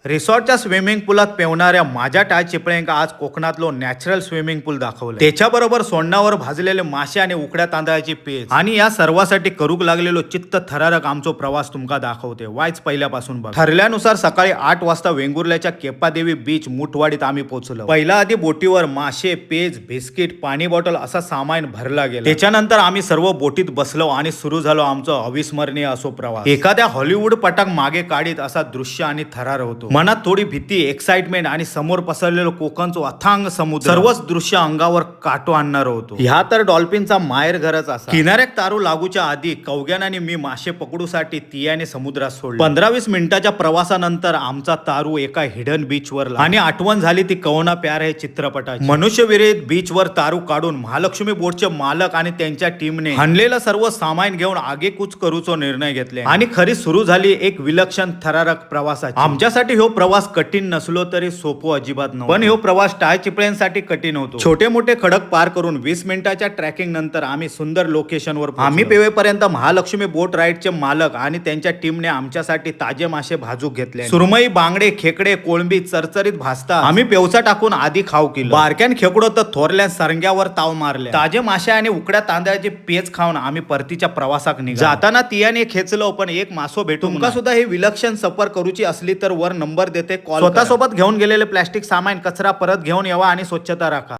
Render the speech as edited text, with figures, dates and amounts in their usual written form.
रिसॉर्टच्या swimming पुलात पेवणाऱ्या माझ्या टाळ चिपळ्यांका आज कोकणातलो नॅचरल स्विमिंग पूल दाखवलं. त्याच्याबरोबर सोंडावर भाजलेले मासे आणि उकड्या तांदळाची पेज आणि या सर्वासाठी करूक लागलेलो चित्त थरारक आमचो प्रवास तुमका दाखवते. वायच पहिल्यापासून बघ. ठरल्यानुसार सकाळी 8 वाजता वेंगुर्ल्याच्या केपादेवी बीच मुठवाडीत आम्ही पोहोचलो. पहिला आधी बोटीवर मासे, पेज, बिस्किट, पाणी बॉटल असा सामान भरला गेला. त्याच्यानंतर आम्ही सर्व बोटीत बसलो आणि सुरू झालो आमचं अविस्मरणीय असो प्रवास. एखाद्या हॉलिवूड पटाक मागे काढीत असा दृश्य आणि थरार होतो. मनात थोडी भीती, एक्साइटमेंट आणि समोर पसरलेलो कोकणचो अथांग समुद्र, सर्वच दृश्य अंगावर काटो आणणार होतो. ह्या तर डॉल्फिनचा माहेर घरच असा. किनाऱ्याक तारू लागूच्या आधी कवग्यान आणि मी मासे पकडूसाठी तियाने समुद्रात सोडले. 15-20 मिनिटाच्या प्रवासानंतर आमचा तारू एका हिडन बीचवर आणि आठवण झाली ती कहो ना प्यार है चित्रपटाची. मनुष्यविरहित बीचवर तारू काढून महालक्ष्मी बोटचे मालक आणि त्यांच्या टीमने आणलेलं सर्व सामान घेऊन आगेकूच करूचो निर्णय घेतले आणि खरी सुरू झाली एक विलक्षण थरारक प्रवासाची. आमच्यासाठी ह्यो प्रवास कठीण नसलो तरी सोपो अजिबात नव्हतो, पण ह्यो प्रवास टाळ चिपळ्यांसाठी कठीण होतो. छोटे मोठे खडक पार करून 20 मिनिटाच्या ट्रॅकिंग नंतर आम्ही सुंदर लोकेशनवर. आम्ही पेवेपर्यंत महालक्ष्मी बोट राईडचे मालक आणि त्यांच्या टीमने आमच्यासाठी ताजे मासे भाजूक घेतले. सुरमई, बांगडे, खेकडे, कोळंबी चरचरीत भाजतात. आम्ही पेवचा टाकून आधी खाऊ केलं. बारक्यान खेकडो तर थोरल्या सरंग्यावर ताव मारले. ताजे मासे आणि उकड्या तांदळाची पेज खाऊन आम्ही परतीच्या प्रवासाक निघालो. जाताना तियाने खेचलो पण एक मासो भेटू. तुमका सुद्धा हे विलक्षण सफर करूची असली तर वर नंबर देते, कॉल. स्वतःसोबत घेऊन गेलेले प्लास्टिक सामान, कचरा परत घेऊन यावा आणि स्वच्छता राखा.